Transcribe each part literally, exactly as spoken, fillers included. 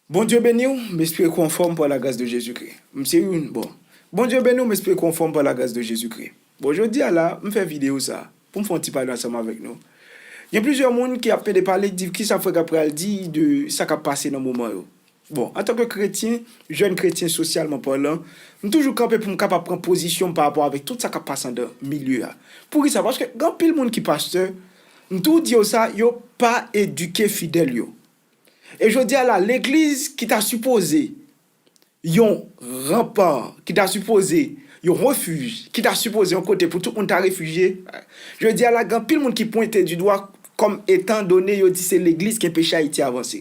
Bondye beni w, m espere ke w anfòm pa la gras de Jezikri. M se youn, bon. Bondye beni w, m espere ke w anfòm pa la gras de Jezikri. Bon, jodi a la, m fè videyo sa pou m fè yon ti pale ansanm avèk nou. Gen plizyè moun ki ap pede pale, di kisa frè Gab pral di de sa k ap pase nan moman yo. Bon, antanke kretyen, jèn kretyen sosyalman palan, m toujou kanpe pou m kapab pran pozisyon m pa rapò avèk tout sa k ap pase anndan milye a. Poukisa? Paske gen anpil moun ki pastè, m toujou di yo sa, yo pa edike fidèl yo. E jodi a la, legliz ki ta sipoze yon ranpa, ki ta sipoze yon refij, ki ta sipoze yon kote pou tout moun ta refijye, jodi a la, gen anpil moun ki pwente di dwa kòm etan done yo di se legliz ki enpeche Ayiti avanse.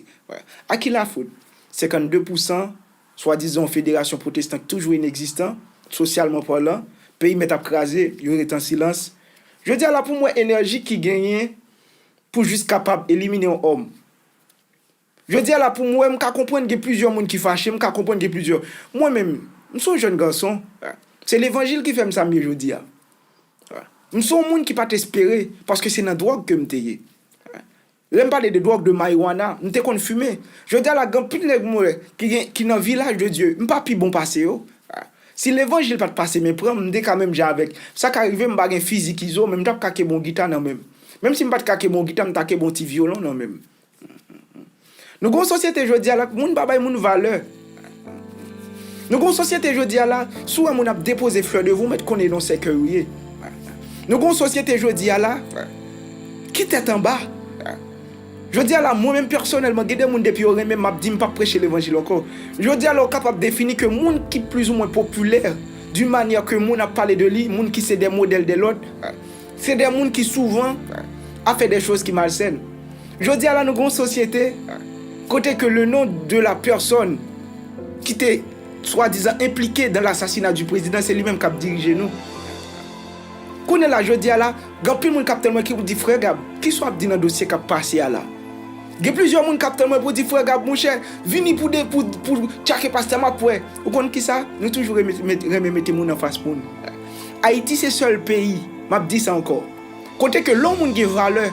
A ki lafot? Senkannde pousan, swadizan yon federasyon pwotestan ki toujou inegzistan, sosyalman palan, peyi mèt ap kraze, yo rete an silans. Jodi a la, pou m wè enèji ki genyen pou jis kapab elimine yon òm. Jodi a la, pou m wè, m ka konprann gen plizyè moun ki fache, m ka konprann gen plizyè. Mwen menm, m se yon jèn gason. Se levanjil ki fè m sa m ye jodi a. M se yon moun ki pa t espere, paske se nan dwòg ke m te ye. Lè m pale de dwòg, de marijuana, m te konn fimen. Jodi a la, gen anpil nèg mwen wè ki gen, ki nan vilaj de Dye. M pa pi bon pase yo. Si levanjil pa t pase men pran m, m te ka menm jan avèk. Sa ka rive m pa gen fizik Izo, men m t ap ka kenbe yon gita nan men m. Menm si m pa t ka kenbe yon gita, m ta kenbe yon ti vyolon nan men m. Nou gen yon sosyete jodi a la, moun pa bay moun valè. Nou gen yon sosyete jodi a la, si w wè moun ap depoze flè devan w, mèt konnen non sèkèy ou ye. Nou gen yon sosyete jodi a la, ki tèt anba. Jodi a la, mwen menm pèsonèlman, gen de moun depi yo renmen m, m ap di m p ap preche levanjil ankò. Jodi a la, ou kapab defini ke moun ki plizoumwen popilè, d'une manière ke moun ap pale de li, moun ki se des modèles de l'ordre, se de moun ki souvan ap fè de choz ki malsèn. Jodi a la, nou gen yon sosyete kote ke le nom de la personne ki te swadizan enplike dans l'assassinat du président, se li menm k ap dirije nou. Kounye la, jodi a la, gen anpil moun k ap tann mwen ki pou di, "Frè Gab, kisa w ap di nan dosye k ap pase a la?" Gen plizyè moun k ap tann mwen pou di, "Frè Gab, monchè, vini pou de, pou, pou tchake pastè m ap wè." Ou konn kisa? Nou toujou renmen, renmen mete moun anfas moun. Ayiti se sèl peyi, m ap di sa ankò, kote ke lè yon moun gen valè,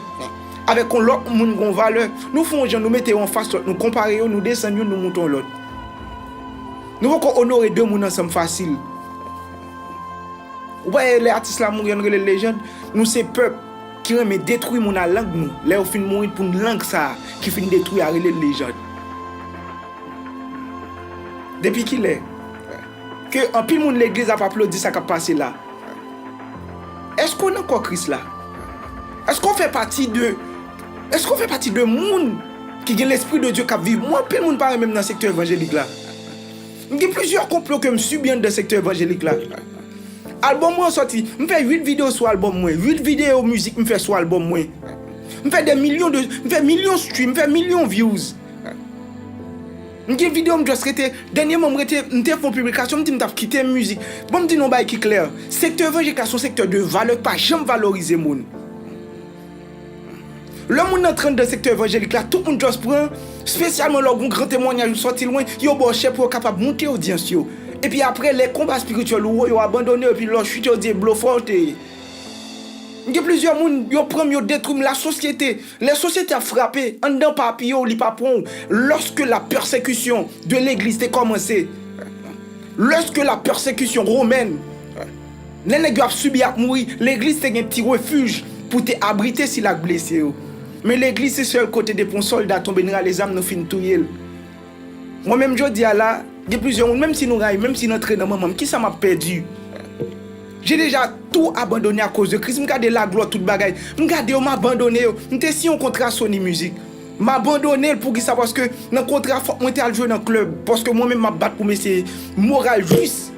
avèk yon lòt moun gen valè, nou fè yon jan, nou mete yo anfas lòt, nou konpare yo, nou desann youn, nou moute yon lòt. Nou poko onore de moun ansanm fasil. Ou pa wè lè atis la mouri, yo rele l lejand? Nou se pèp ki renmen detwi moun a lang nou. Lè yo fin mouri pou n lang sa a ki fin detwi a rele l lejand. Depi kilè ke anpil moun legliz ap aplodi sa k ap pase la? Èske w nan kò Kris la? Èske w fè pati de, èske w fè pati de moun ki gen Lespri de Dye k ap viv? Mwen, anpil moun pa renmen m nan sektè evanjelik la. M gen plizyè konplo ke m sibi anndan sektè evanjelik la. Albòm mwen sòti, m fè uit videyo sou albòm mwen, uit videyo mizik m fè sou albòm mwen. M fè de milyon de, m fè milyon stream, m fè milyon views. M gen videyo m just rete, dènyèman m rete, m te fè yon piblikasyon, m di m t ap kite mizik. Bon, m di nou yon bagay ki klè, sektè evanjelik la se yon sektè de valè ki pa janm valorize moun. Lè moun nan trannde nan sektè evanjelik la, tout moun just pran, espesyalman lè w gen yon gran temwanyaj ou sòti lwen, yo ba w chè pou yo kapab moute odyans yo. Epi apre, lè konba espirityèl ou wo, yo abandone w, epi lè w chite, yo di e blofè w te ye. M gen plizyè moun, yo pran m, yo detwi m, lasosyete. Lè sosyete ap frape, anndan pa apiye w, li pa pran w. Lorsque la persécution de l'église te kòmanse, lorsque la persécution romaine, lè nèg yo ap sibi, ap mouri, legliz te gen ti refij pou te abrite sila k blese yo. Men legliz se sèl kote depi yon sòlda tonbe, n rale zam, nou fin touye l. Mwen menm jodi a la, gen plizyè moun, menm si nou rayi m, menm si n antre nan manman m, kisa m ap pèdi? J'ai déjà tout abandonné à cause de Christ. M gade laglwa, tout bagay. M gade yo, m abandone yo. M te siyen yon kontra Sony Music. M abandone l. Poukisa? Paske nan kontra, fòk mwen te al jwe nan klèb. Paske mwen menm, m ap bat pou m eseye moral jis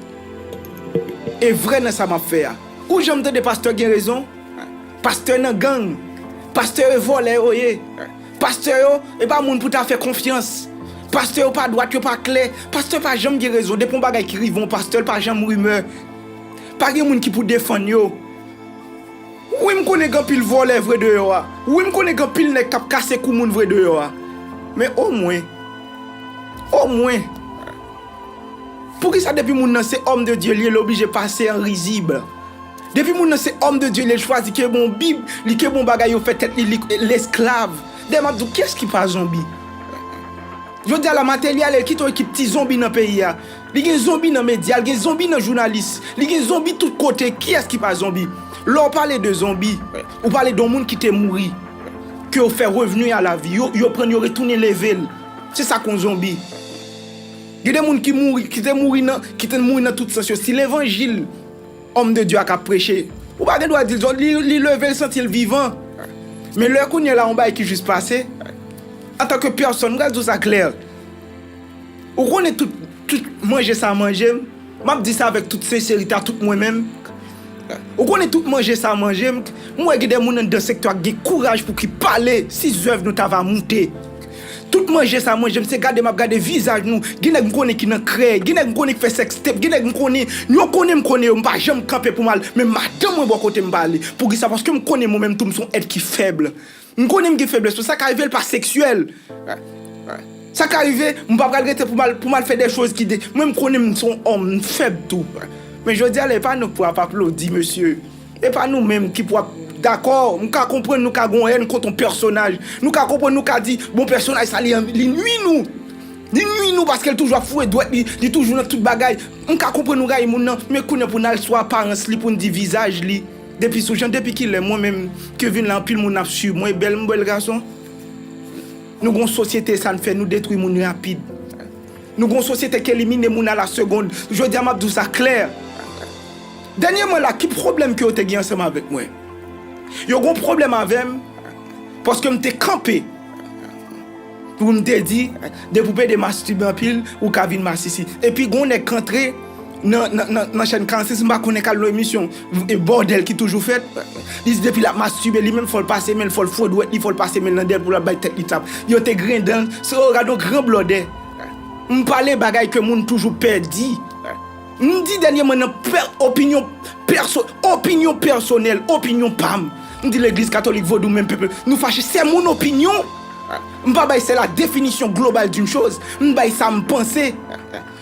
e vrè nan sa m ap fè a. Ou janm tande pastè gen rezon? Pastè nan gang. Pastè yo vòlè yo ye. Pastè yo, e pa moun pou ta fè konfyans. Pastè yo pa dwat, yo pa klè. Pastè pa janm gen rezon. Depi yon bagay ki rive yon pastè, l pa janm rimè. Pa gen moun ki pou defann yo. Wi, m konnen gen anpil vòlè vre deyò a. Wi, m konnen gen anpil nèg k ap kase kou moun vre deyò a. Men omwen, omwen, poukisa depi moun nan se òm de Dye li ye, l oblije pase an rizib? Depi moun nan se òm de Dye li ye, l chwazi kenbe yon Bib, li kenbe yon bagay yo fè tèt li, li, l esklav. Dayè, m ap di w, kiyès ki pa zonbi? Jodi a la, Martelly ale kite yon ekip ti zonbi nan peyi a. Li gen zonbi nan medya, li gen zonbi nan jounalis, li gen zonbi tout kote. Kiyès ki pa zonbi? Lè w pale de zonbi, ou pale de yon moun ki te mouri, ke yo fè revni a lavi, yo, yo pran l, yo retounen leve l. Se sa k yon zonbi. Gen de moun ki mouri, ki te mouri nan, ki te mouri nan tout sans yo. Si levanjil, òm de Dye a k ap preche, ou pa gen dwa di l, li, li leve, l santi l vivan. Men lè kounye a la, yon bagay ki jis pase, antanke pèsòn, m pral di w sa klè, ou konnen tout, tout manje sa manje m, m ap di sa avèk tout senserite a, tout mwen menm. Ou konnen tout manje sa manje m, m wè gen de moun anndan sektè a ki gen kouraj pou ki pale si zèv nou ta va moute. Tout manje sa manje m, se gade m ap gade vizaj nou. Gen nèg m konnen ki nan krèy, gen nèg m konnen ki fè sextape, gen nèg m konnen, yo konnen m konnen yo, m pa janm kanpe pou m al, men madanm mwen bò kote m pa ale. Poukisa? Paske m konnen mwen menm tou m se yon èt ki fèb. M konnen m gen feblès, sa ka rive l pa seksyèl. Sa ka rive, m pa pral rete pou m al, pou m al fè de choz ki de, mwen m konnen m se yon òm, m fèb tou. Men jodi a la, e pa nou k pou ap aplodi, mesye. E pa nou menm ki pou ap dakò. M ka konprann nou ka gen yon èn kont yon pèsonaj. Nou ka konprann nou ka di, bon, pèsonaj sa, li, li nwi nou. Li nwi nou paske l toujou ap foure dwèt li, li toujou nan tout bagay. M ka konprann nou rayi moun nan, men kounye a pou n al sou aparans li, pou n di vizaj li. Depi sou jan, depi kilè, mwen menm, Kevin la, anpil moun ap swiv mwen, bèl, m bèl gason. Nou gon sosyete, sa n fè, nou detwi moun rapid. Nou gon sosyete k elimine moun a la segond. Jodi a, m ap di w sa klè. Dènyèman la, ki pwoblèm ke yo te gen ansanm avèk mwen? Yo gon pwoblèm avè m paske m te kanpe pou m te di, depi w pede mastibe anpil, ou ka vin masisi. Epi gon nèg k antre nan, nan, nan, nan chèn karannsis, m pa konnen k al nan emisyon, e bòdèl ki toujou fèt. Li di depi l ap mastibe, li menm fò l pase men l, fò l foure dwèt li, fò l pase men l nan dèyè l pou l ap bay tèt li tap. Yo te grenn dan, so, gade yon gran blòdè. M pale bagay ke moun toujou pè di. M di dènyèman nan pè-, opinyon pèso-, opinyon pèsonèl, opinyon pa m. M di legliz katolik, vodou, menm pepe, nou fache, se mon opinyon. M pa bay, se la définition globale d'une chose. M bay sa m panse.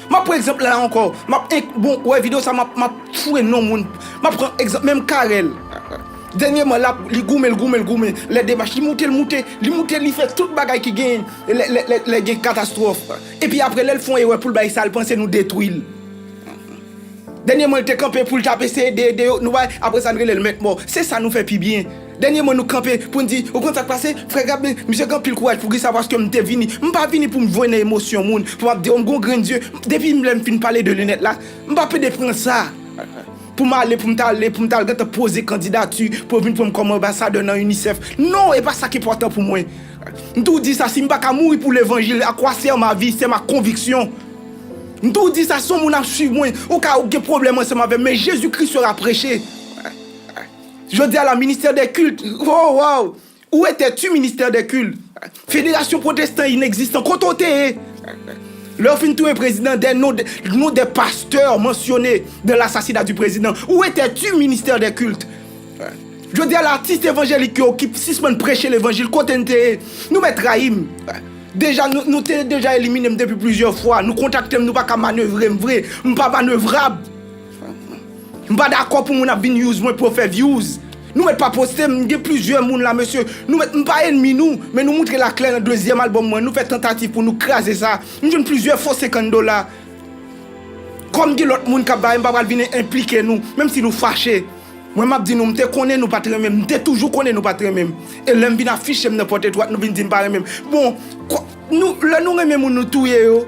M ap pran egzanp la ankò. M ap, bon, wè videyo sa, m ap, m ap foure non moun. M ap pran egzanp, menm Carel. Dènyèman, l ap, li goumen, l goumen, l goumen. Lè demach, li moute, l moute, li moute, li fè tout bagay ki genyen. Lè, lè, lè, lè gen katastwòf. Epi apre, lè l fè yon erè pou l bay sa l panse, nou detwi l. Dènyèman, l te kanpe pou l t ap eseye ede, ede yo. Nou bay, apre sa, n rele l mèt mò. Se sa nou fè pi byen. Dènyèman, nou kanpe pou n di, ou konn sa k pase? Frè Gab, misye gen anpil kouraj. Poukisa? Paske m te vini. M pa vini pou m jwe nan emosyon moun, pou m ap di, o, m gon grenn zye. Depi lè m fin pale de linèt la, m pa pede pran sa. Pou m ale, pou m t ale, pou m t al gentan poze kandidati, pou yo vin pran m kòm anbasadè nan UNICEF. Non, e pa sa k enpòtan pou mwen. M tou di sa, si m pa ka mouri pou levanjil, à quoi sert ma vie? C'est ma conviction. M tou di sa, si yon moun ap swiv mwen, ou ka gen pwoblèm ansanm avè m, men Jezi Kris sera prêché. Jodi a la, ministère des cultes, oh, wow! Où étais-tu, ministère des cultes? Fédération protestante inexistant, kote w te ye? Lè yo fin touye prezidan, des noms de, noms des pasteurs mentionnés dans l'assassinat du président. Où étais-tu, ministère des cultes? Jodi a la, atis evanjelik yo ki sispann preche levanjil, kote n te ye? Nou mèt rayi m. Deja, nou, nou te deja elimine m depi plizyè fwa. Nou kontakte m, nou pa ka manevre m vre. M pa manevrab. M pa dakò pou moun ap vin use mwen pou yo fè views. Nou mèt pa poste m, m gen plizyè moun la, mesye. Nou mèt, m pa ènmi nou, men nou moutre l aklè nan dezyèm albòm mwen. Nou fè tantativ pou nou kraze sa. M jwenn plizyè fo senkant dola. Kòm gen lòt moun k ap ba, m pa pral vin enplike nou, menm si nou fache. Mwen, m ap di nou, m te konnen nou pa t renmen m, m te toujou konnen nou pa t renmen m. E lè m vin afiche m nan pòt etwat, nou vin di m pa renmen m. Bon, kwa, nou, lè nou renmen moun, nou touye yo.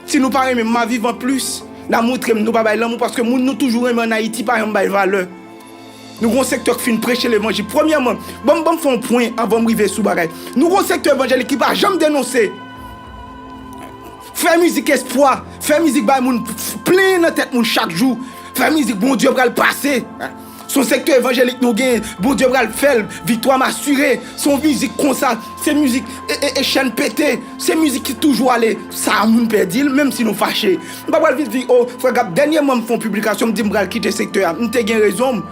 Si nou pa renmen m, m a vivan plis. N a montre m nou pa bay lanmou, paske moun nou toujou renmen ann Ayiti pa janm bay valè. Nou gon sektè k fin preche levanjil. Premyèman, ban m, ban m fè yon pwen anvan m rive sou bagay. Nou gon sektè evanjelik ki pa janm denonse. Fè mizik espwa, fè mizik bay moun, plenyen nan tèt moun chak jou. Fè mizik Bondye pral pase. Se yon sektè evanjelik nou genyen, Bondye pral fè l, viktwa m asire. Se yon mizik konsa, se mizik e, e, e chèn pete, se mizik ki toujou ale. Sa moun pèdi l, menm si nou fache. M pa pral vin di, o, frè Gab, dènyèman m fè yon piblikasyon, m di m pral kite sektè a. M te gen rezon m.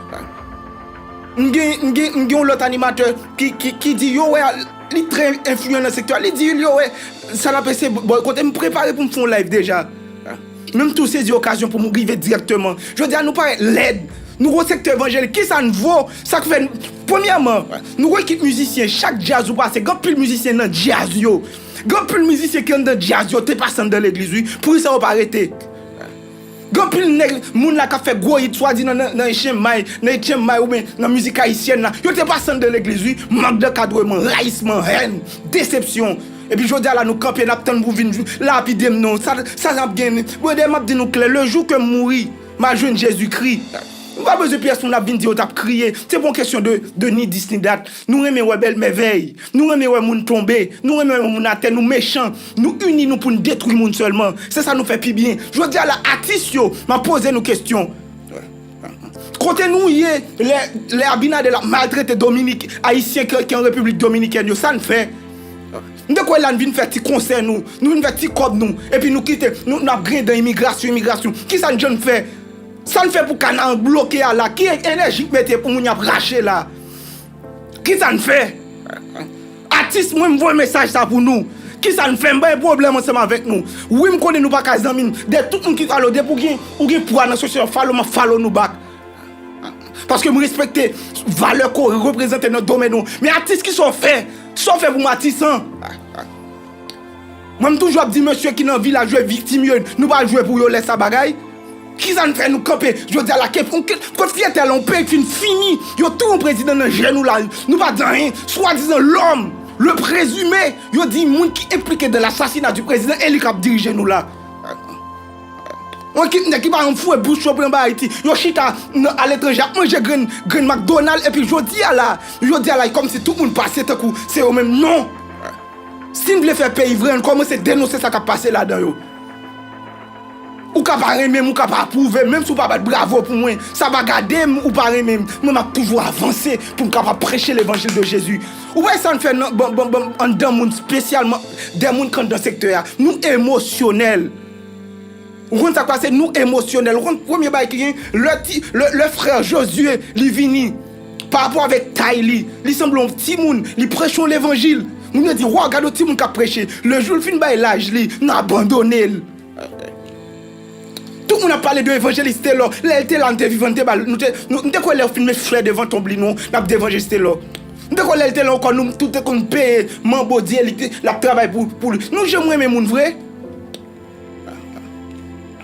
M gen, m gen, m gen yon lòt animatè ki, ki, ki di, yo wè, li trè enfliyan nan sektè a. Li di, yo wè, sa l ap eseye boykote. M prepare pou m fè yon live deja. Men m tou sezi okazyon pou m rive dirèkteman. Jodi a, nou parèt lèd. Nou gwo sektè evanjelik. Kisa n vo? Sa k fè n, premyèman, nou gwo ekip mizisyen. Chak djaz ou pase, gen anpil mizisyen nan djaz yo. Gen anpil mizisyen ki anndan djaz, yo te pase anndan legliz, wi. Poukisa yo pa rete? Gen anpil nèg, moun la k ap fè gwo hit, swadizan nan, nan, nan H M I, nan H M I oubyen nan mizik ayisyèn la. Yo te pase anndan legliz, wi. Mank dankadreman, rayisman, hèn, desepsyon. Epi jodi a la, nou kanpe, n ap tann pou vin jou, lapide m non. Sa, sa n ap gen. Brother, m ap di nou klè, le jou ke m mouri, m a jwenn Jezikri. Nou pa bezwen pyès moun ap vin di yo t ap kriye. Se pa yon kesyon de, de ni dis ni dat. Nou renmen wè bèl mèvèy. Nou renmen wè moun tonbe. Nou renmen wè moun atè. Nou mechan. Nou ini nou pou n detwi moun sèlman. Se sa nou fè pi byen. Jodi a la, atis yo, m ap poze nou kesyon. Kote nou ye, lè, lè Abinader ap maltrete Dominik, Ayisyen ki, ki an Repiblik Dominikèn yo, sa n fè? M te kwè la n vin fè ti konsè nou, nou vin fè ti kòb nou, epi nou kite, nou, n ap griyen dan imigrasyon, imigrasyon. Kisa n jann fè? Sa n fè pou Kanaran bloke a la? Ki enèji k mete pou moun y ap rache la? Kisa n fè? Atis mwen, m voye mesaj sa pou nou. Kisa n fè? M pa gen pwoblèm ansanm avèk nou. Wi, m konnen nou pa ka zanmi m. De tout moun ki follow, depi ou gen, ou gen pwa nan sosyete, follow m, ap follow nou back. Paske m respekte valè ke w reprezante nan domèn ou. Men atis, kisa w fè? Sa w fè pou m, atis an? Mwen, m toujou ap di mesye ki nan vilaj yo e viktim yo, nou pa jwe pou yo lè sa bagay. Kisa n fè nou kanpe jodi a la? Ke, ke, ke fyète la, yon peyi k fin fini, yo touye yon prezidan nan je nou la, nou pa di anyen. Swadizan lòm, le prezime, yo di moun ki enplike dan lasasina di prezidan, e li k ap dirije nou la. Yon ekip nèg ki pa janm foure bouch yo pou yo anba Ayiti. Yo chita nan, aletranje ap manje grenn, grenn McDonald, epi jodi a la, jodi a la, e kòmsi tout moun pase tankou se yo menm. Non! Si n vle fè peyi vre, ann kòmanse denonse sa k ap pase ladan yo. Ou ka pa renmen m, ou ka pa apwouve m, menm si w pa bat bravo pou mwen, sa pa gade m, ou pa renmen m, mwen m ap toujou avanse pou m kapab preche levanjil de Jezi. Ou wè sa n fè nan, ban, ban, ban, anndan moun, espesyalman de moun k anndan sektè a. Nou emosyonèl. Ou konn sa k pase? Nou emosyonèl. Ou konn premye bagay ki gen? Lè ti, lè, lè frè Josué, li vini, pa rapò avèk tay li, li sanble yon timoun, li preche yon levanjil. Moun yo di, "Waw, gade yon timoun k ap preche." Le jou l fin bay laj li, n abandone l. Tout moun ap pale de evanjelis Telò. Lè l te la, n te vivan, n te ba l, nou te, nou, m te kwè lè yo fin met flè devan tonb li, nou, n ap di evanjelis Telò. M te kwè lè l te la ankò, nou tout te konn peye manbo di, li te, l ap travay pou, pou li. Nou janm renmen moun vre?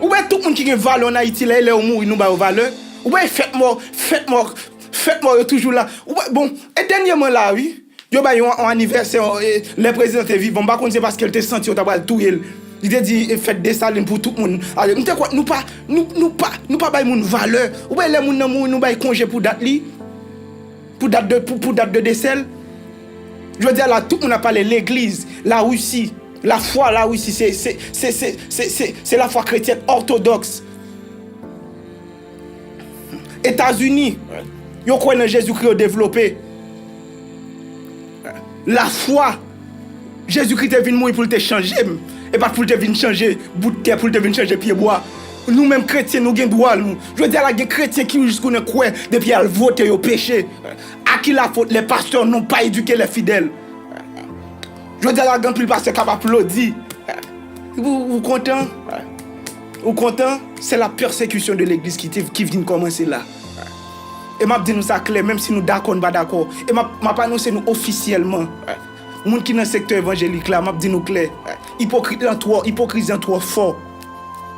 Ou wè tout moun ki gen valè ann Ayiti la, e lè yo mouri, nou ba yo valè? Ou wè fèt mò, fèt mò, fèt mò yo toujou la. Ou wè, bon, e dènyèman la, wi, yo bay yon, yon anivèsè, e, lè prezidan te vivan, m pa konn se paske l te santi yo ta pral touye l. Li te di, e, fèt Desalin pou tout moun. Ale, m te kwè, nou pa, nou, nou pa, nou pa bay moun valè. Ou wè lè moun nan mouri, nou bay konje pou dat li? Pou dat de, pou, pou dat de desè l? Jodi a la, tout moun ap pale legliz, Larisi, lafwa Larisi, se, se, se lafwa kretyèn òtodòks. Etazini, yo kwè nan Jezikri, yo devlope. Lafwa, Jezikri te vin mouri pou l te chanje m. E pa t pou l te vin chanje bout tè, pou l te vin chanje pyebwa. Nou menm kretyen, nou gen dwa, nou. Jodi a la, gen kretyen ki jis konnen kwè, depi y al vote, yo peche. À qui la faute? Les pasteurs n'ont pas éduqué les fidèles. Jodi a la, gen anpil pastè k ap aplodi. Ou, ou kontan? Ou kontan? Se la pèsekisyon de legliz ki te, ki vin kòmanse la. E m ap di nou sa klè, menm si nou dakò, n pa dakò. E m ap, m ap anonse nou ofisyèlman. Moun ki nan sektè evanjelik la, m ap di nou klè. Ipokrit lan twò, ipokrizi an twò fò.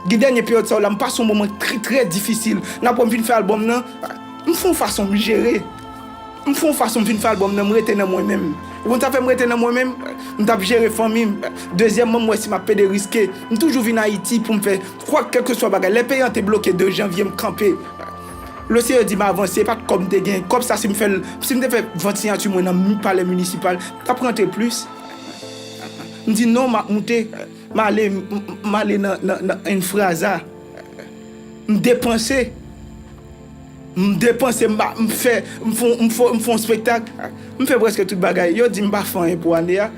Gen dènye peryòd sa yo la, m pase yon moman trè, trè difisil. N ap wè m vin fè albòm nan, m fè yon fason m jere. M fè yon fason m vin fè albòm nan, m rete nan mwen menm. Ou konn sa fè m rete nan mwen menm? M t ap jere fanmi m. Dezyèmman, m wè si m ap pede riske. M toujou vin Ayiti pou m fè, kwak, kèlkeswa bagay. Lè peyi an te bloke de janvye, m kanpe. Le Seyè di m avanse, e pa t kòb m te gen. Kòb sa, si m fè l, si m te fè vant siyati mwen nan mi-, palè minisipal, m t ap rantre plis. M di non, m ap moute. M ale, m, m, m ale nan, nan, nan Infraza. M depanse. M depanse, m ba, m fè, m fè, m fè, m fè yon spektak. M fè prèske tout bagay. Yo di m pa fè anyen pou ane a.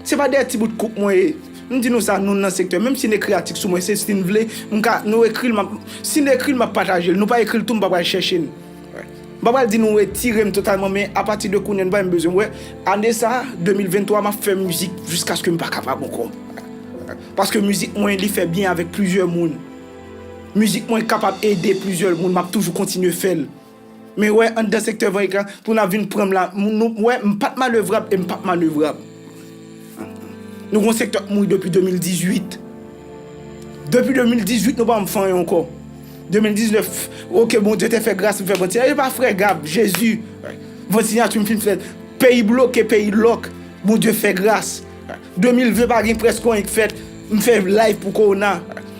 Se pa dèyè ti bout koup mwen ye. M di nou sa, nou nan sektè. Menm si n ekri atik sou mwen, se si n vle, m ka, nou ekri l, m ap, si n ekri l, m ap pataje l. Nou pa ekri l tou, m pa pral chèche l. M pa pral di nou retire m totalman, men apati de kounye a, nou pa menm bezwen. Wè, ane sa, de mil venntwa, m ap fè mizik jiskaske m pa kapab ankò. Paske mizik mwen, li fè byen avèk plizyè moun. Mizik mwen kapab ede plizyè moun, m ap toujou kontinye fè l. Men wè, anndan sektè evanjelik la, pou n ap vin pran m la, nou, wè, m pa t manevrab e m p ap manevrab. Nou gon sektè k mouri depi de mil dizuit. Depi de mil dizuit, nou pa janm fè anyen ankò. De mil diznèf, oke, Bondye te fè gras, m fè bon ti. E pa frè Gab, Jezi. Van siyati m fin fèt. Peyi bloke, peyi lòk. Bondye fè gras. De mil ven pa gen prèske anyen k fèt. M fè live pou kowona.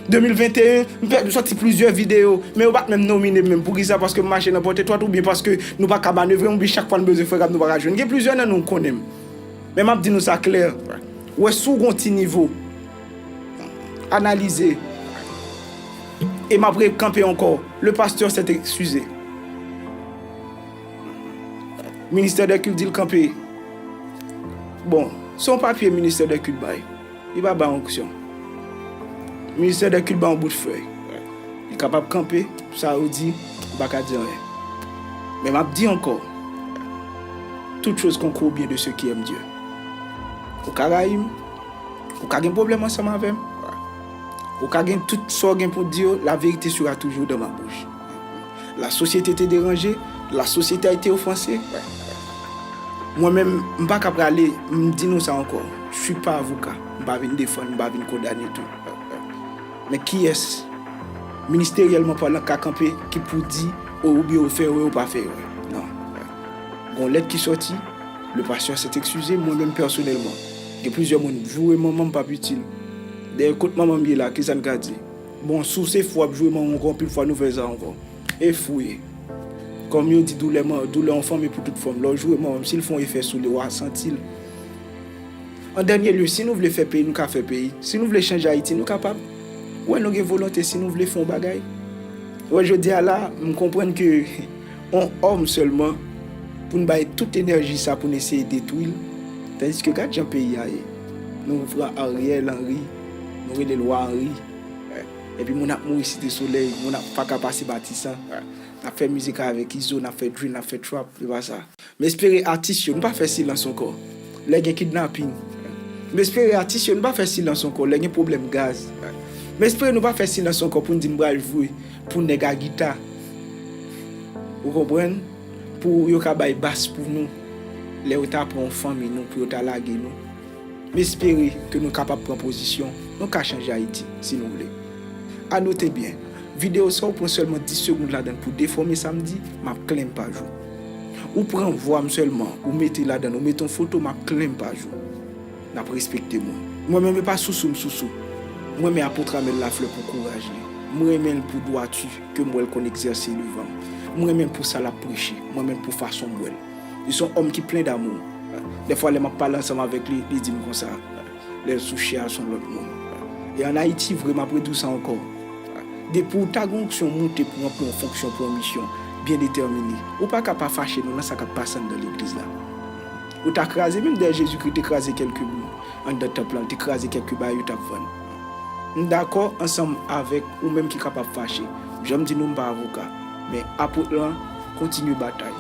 De mil venteyen, m fè, m sòti plizyè videyo. Men yo pa t menm nomine m menm. Poukisa? Paske m mache nan pòt etwat oubyen paske nou pa ka manevre, oubyen chak fwa n bezwen frè Gab, nou pa ka jwenn. Gen plizyè nan nou k konnen m. Men m ap di nou sa klè. Wè si w gon ti nivo. Analize. E m ap rekanpe ankò. Le pasteur s'est excusé. Ministè dè kilt di l kanpe. Bon, se yon papye ministè dè kilt bay. Li pa bay onksyon. Ministè dè kilt bay yon bout fèy. Li kapab kanpe, sa yo di, ou pa ka di anyen. Men m ap di ankò, toutes choses concourent au bien de ceux qui aiment Dieu. Ou ka rayi m, ou ka gen pwoblèm ansanm avè m, ou ka gen tout sa w gen pou di yo, la vérité sera toujours dans ma bouche. La société te deranje, la société a été offensée. Mwen menm, m pa ka prale, m di nou sa ankò, je suis pas avocat, m pa vin defann, m pa vin kondane tou. Men kiyès ministeryèlman palan ka kanpe ki pou di, o, oubyen ou fè erè, ou pa fè erè? Non. Gon lèt ki sòti, le pasteur s'est excusé, mwen menm pèsonèlman. Gen plizyè moun, joure manman m p ap itil. Dayè, kot manman m ye la, kisa n ka di? Bon, si w se fou w ap joure manman w ankò, anpil fwa nou fè sa ankò. E fou ye. Kòm yo di, doulè man, doulè yon fanm e pou tout fanm. Lè w joure manman m, si l fè yon efè sou li, w a santi l. An dènye lye, si nou vle fè peyi, nou ka fè peyi. Si nou vle chanje Ayiti, nou kapab. Wè, nou gen volonte, si nou vle fè yon bagay. Wè, jodi a la, m konprann ke on òm sèlman pou n bay tout enèji sa pou n eseye detwi l. Tandiske gad jan peyi a ye. Nou pran Ariel Henry, nou rele l Wa Henry. Epi moun ap mouri Site Solèy, moun ap pa ka pase Matisan. N ap fè mizik avèk Izo, n ap fè drill, n ap fè trap, se pa sa. M espere atis yo, nou pa fè silans ankò lè gen kidnaping. M espere atis yo, nou pa fè silans ankò lè gen pwoblèm gaz. M espere nou pa fè silans ankò pou n di n pral jwe pou nèg a gita. Ou konprann? Pou yo ka bay bas pou nou. Lè yo ta pran yon fanmi nou, pou yo ta lage nou. M espere ke nou kapab pran pozisyon. Nou ka chanje Ayiti, si nou vle. A note byen, videyo sa ou pran sèlman dis segonn ladan l pou defòme sa m di, m ap claim paj ou. Ou pran vwa m sèlman, ou mete ladan l, ou mete yon foto, m ap claim paj ou. N ap respekte moun. Mwen menm, e pa sousou m sousou. M renmen Apot Amel Laflè pou kouraj li. M renmen l pou dwati ke m wè l konn egzèse devan m. M renmen l pou sa l ap preche. M renmen l pou fason m wè l. Li se yon òm ki plen damou. Dèfwa, lè m ap pale ansanm avèk li, li di m konsa, lè l sou chè a, se yon lòt moun. E ann Ayiti, vre, m ap redi w sa ankò. Depi w ta gen onksyon moute pou ranpli yon fonksyon, pou yon misyon byen detèmine, ou pa ka pa fache non nan sa k ap pase anndan legliz la. Ou ta kraze, menm dèyè Jezikri te kraze kèlke moun anndan tanp lan, li te kraze kèlke bagay yo t ap vann. M dakò ansanm avèk ou menm ki kapab fache. Jan m di nou, m pa avoka, men apot lan, kontinye batay.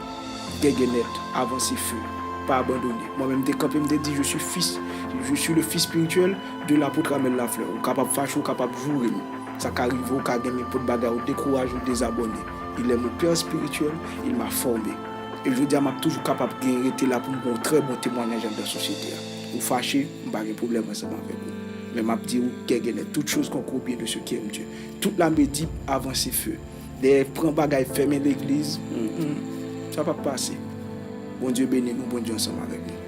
Gègènèt, avanse feu, pa abandone. Mwen menm, m te kanpe, m te di, je suis fils, je suis le fils spirituel de l'apôtre Amel Lafleur. Ou kapab fache, ou kapab joure m. Sa ka rive, ou ka gen nenpòt bagay, ou dekouraje, ou dezabòne. Il est mon père spirituel, il m'a formé. E jodi a, m ap toujou kapab gen rete la pou m ba yon trè bon temwayaj anndan sosyete a. Ou fache, m pa gen pwoblèm ansanm avèk ou. Men m ap di ou, gègènèt, toutes choses concourent au bien de ceux qui aiment Dieu. Tout lame di, avanse feu. Dèyè pran bagay, fèmen legliz, mm, mm, sa p ap pase. Bondye beni nou, Bondye ansanm avèk nou.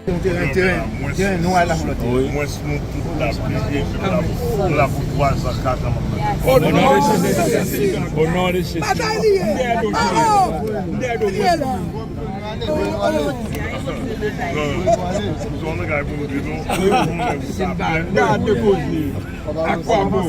Yon teren, teren, teren nou al la pou lòt teren. Mwens nou tout la priye, nou la pou, nou la pou twa zan, kat an. O non de Jezi. O non de Jezi. Batay li ye. Oh, oh. Li ye la. Non, non. Gade koze. Akwabon.